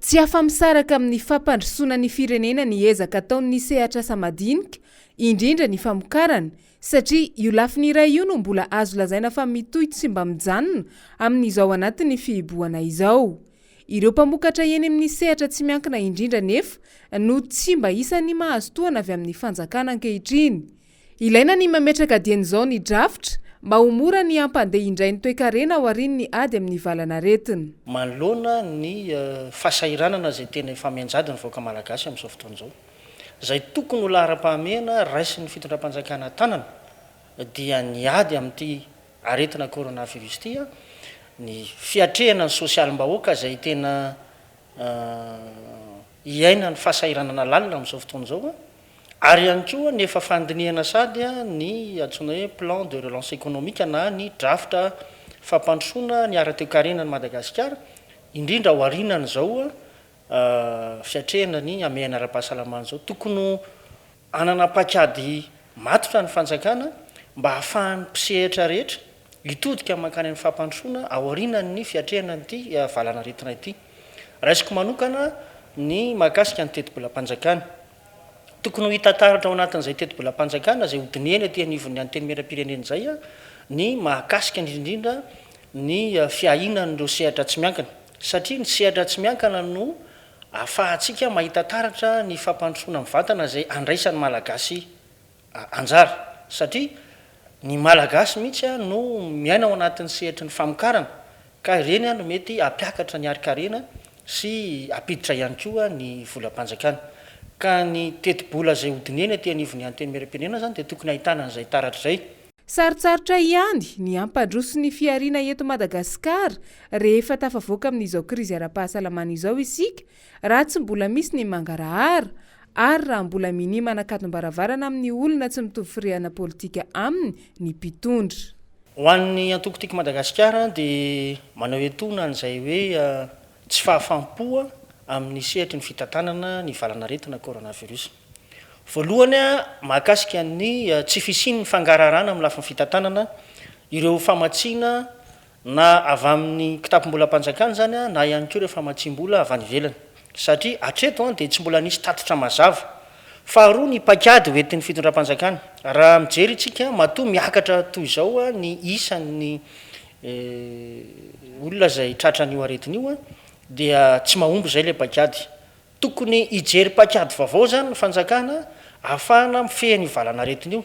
Tsy afa-misaraka amin'ny fampandrosoana ny firenena ny ezaka ataon'ny sehatr'asa madinika, indrindra ny famokarana, satria io lafiny iray io no mbola azo lazaina fa mitohy tsy mba mijanona amin'izao anatin'ny fihibohana izao. Ireo mpamokatra eny amin'ny sehatra tsy miankina indrindra anefa no tsy mba isan'ny mahazo tohana avy amin'ny fanjakana ankehitriny. Ilaina ny mametraka dieny izao ny drafitra mba ho mora ny hampandeha indray ny toekarena aorian'ny ady amin'ny valanaretina. Manoloana ny fahasahiranana izay tena efa mianjady ny vahoaka malagasy amin'izao fotoana izao, izay tokony ho laharam-pahamehana raisin'ny fitondram-panjakana an-tanana dia ny ady amin'ity aretina coronavirus ity, ny fiatrehana ny sosialim-bahoaka izay tena iainan'ny fahasahiranana lalina amin'izao fotoana izao, ary ihany koa ny efa fandinihana sady ny antsoina hoe plan de relance économique na ny drafitra fampandrosoana ny ara-toekarena an'i Madagasikara, indrindra aorianan'izao fiatrehana ny hamehana ara-pahasalamana izao. Tokony ho hanana paikady matotra ny fanjakana mba hahafahan'ny mpisehatra rehetra hitodika mankany amin'ny fampandrosoana aorianan'ny fiatrehana an'ity valanaretina ity. Raisiko manokana ny mahakasika ny tetibolam-panjakana. Tokony ho hita taratra ao anatin'izay tetibolam-panjakana izay hodinihina ety anivon'ny Antenimierampirenena izay ny mahakasika indrindra indrindra ny fiahiana an'ireo sehatra tsy miankina satria ny sehatra tsy miankina no ahafahantsika mahita taratra ny fampandrosoana mivantana izay andraisan'ny Malagasy anjara satria ny Malagasy mihitsy no miaina ao anatin'ny sehatry ny famokarana ka ireny no mety hampiakatra ny harin-karena sy hampiditra ihany koa ny volam-panjakana. Ka ny tetibola izay hodinihina ety anivon'ny Antenimierampirenena izany dia tokony ahitana an'izay taratra izay. Sarotsarotra ihany ny hampandroso ny fihariana eto Madagasikara rehefa tafavoaka amin'izao krizy ara-pahasalamana izao isika raha tsy mbola misy ny mangarahara ary raha mbola minia manakatom-baravarana amin'ny olona tsy mitovy firehana politika aminy ny mpitondra. Ho an'ny antoko Tiako Madagasikara dia manao etoana an'izay hoe tsy fahafaham-po amin'ny sehatry ny fitantanana ny valanaretina coronavirus. Voalohany, mahakasika ny tsy fisian'ny fangaraharana amin'ny lafiny fitantanana ireo famatsiana na avy amin'ny kitapom-bolam-panjakana izany na ihany koa ireo famatsiam-bola avy any ivelany satria hatreto dia tsy mbola nisy tatitra mazava. Faharoa ny paikady ho entin'ny fitondram-panjakana. Raha mijery isika, matoa miakatra toy izao ny isan'ny olona izay tratran'io aretina io dia tsy mahomby izay ilay paikady. Tokony hijery paikady vaovao izany ny fanjakana ahafahana mifehy an'io valanaretina io.